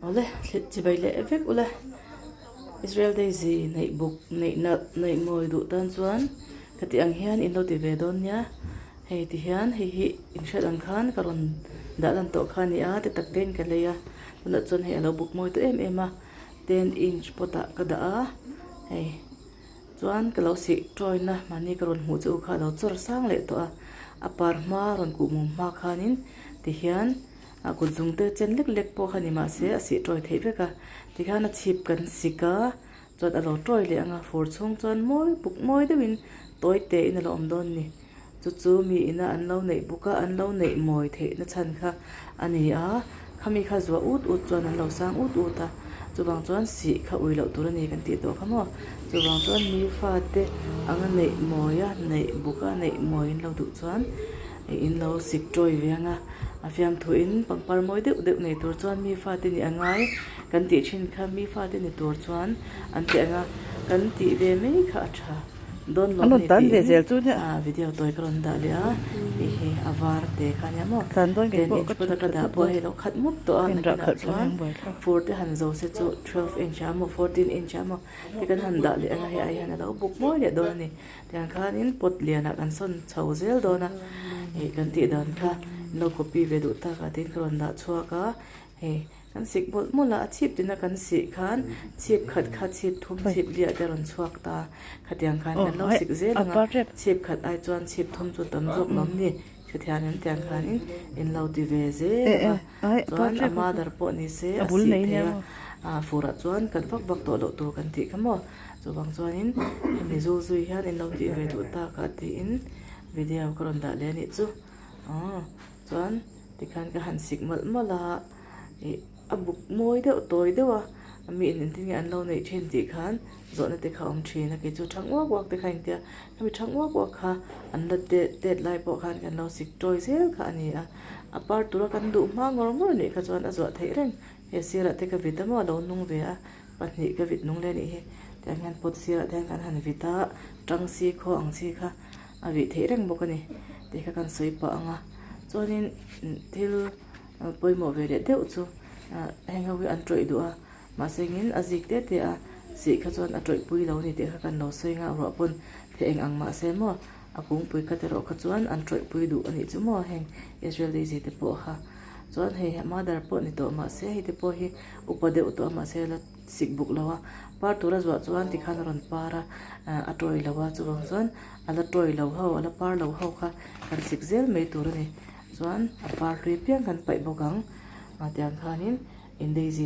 Awle chibai leh vek ula Israel Daisy neih buk neih nalh neih mawi duh tan chuan ka tih ang hian in lo ti ve dawn nia hei ti hian hei hi in hriat ang khan ka rawn dah lan tawh kha a ni a ti tak te in ka lei a tunah chuan hei a lo buk mawi tawh em em a ten inch pot ah ka dah a hei. Chuan ka lo sih tawina mahni ka rawn hmuh che u kha a lo chawr sang leh tawh a, a par hma rawn kuh mum hma khanin tihian a kut zung te chen lek lek pawh kha ni mahse a sih tawi theih vek a, tikhian a chhip kan sik a chuan a lo tawi leh ang a fur chhung chuan mawi buk mawi deuhin tawi te in a lo awm dawn a ni. Chu chu mi ina an lo neih bawk a, an lo neih mawi theihna chhan kha a ni a, khami kha zuah ut ut chuan an lo sang ut ut a, chuvang chuan sih kha ui loh tur a ni kan tih tawh kha maw, chuvang chuan mi fate anga neih mawi a, neih bawk a, neih mawi in lo duh chuan ih in lo sik tawi ve ang a, a fiamthuin pangpar mawi deuh deuh nei tur chuan mi fate nih a ngai kan tih thin kha mi fate ni tur chuan an tih ang a, kan tih ve mai kha a tha. Dawn An lawm rawn ni tan ve tiin zel chu nia. ah video tawi ka rawn dah leh a hei hi a var te kha nia maw Tlan dawn kei ten pawh inch ka pawt a chhut ka that dah that pawh dawn. hei lo khat mup tawh a Ka inrah nakinah khalh thleng chuan hian buai thlak. fur te han zo se chu twelve inch ah maw fourteen inch ah maw te kan han dah leh anga hei ai hian a lo buk mawi leh dawn a ni tiang khanin pot lianah kan sawn chho zel dawn a ih kan tih dan kha in lo copy ve duh tak ah tin ka rawn dah chhuak a hei. Kan sik mawlh mawlh a, a chhip tina kan sih khan chhip khat kha chhip thum chhip liah te a rawn chhuak ta. Khatiang khan kan lo sik zel ang a, chhip khat ai chuan chhip thum chu tam zawk lawm ni. Hrethiam em tiang khanin in lo ti ve zel ang a, chuan a mother pawh ni se a sih thei a, ah furah chuan kan vak vak tawh loh tur kan tih kha maw. Chuvang chuanin hemi zul zui hian in lo tih ve duh tak ah tiin video ka rawn dah leh a nih chu. Aw chuan tikhan ka han sik mawlh mawlh a. Ih a buk mawi deuh tawi deuh a mi in engtin nge an lo neih thin tih khan zawhna te kha a awm thin a kei chu thang uak uak te kha engtia hemi thang uak uak kha an la tet tet lai pawh khan kan lo sik tawi zel kha a ni a a par tura kan duh hma ngawr ngawr anih kha chuan a zuah theih reng he sirah te ka vit a maw a lo nung ve a pahnih ka vit nung leh anih hi tiang hian pot sirah te hian kan han vit a tang si khaw ang chi kha a vih theih reng bawk a ni tih kha kan sawi pah ang a chuanin thil. Pawimawh ve leh deuh chu heng ho hi an tawih duh a, mahse engin a zik te te a, sih kha chuan a tawih pui lo a ni tih kha kan lo sawi nghah ruah pawn thei eng ang mahse maw a kungpui khat erawh kha chuan an tawih pui duh a nih chu maw heng Israel Daisy te pawh kha chuan hei mother pawh ni tawh mahse hei te pawh hi upa deuh tawh a mahse la sik buk lo a, par tura zuah chuan tikhan a rawn par a, a tawih lo a chuvang chuan a la tawih lo ho a la par lo ho kha kan sik zel mai tur a ni. Chuan a par hlui piang kan paih bawk ang tiang khanin in daisy.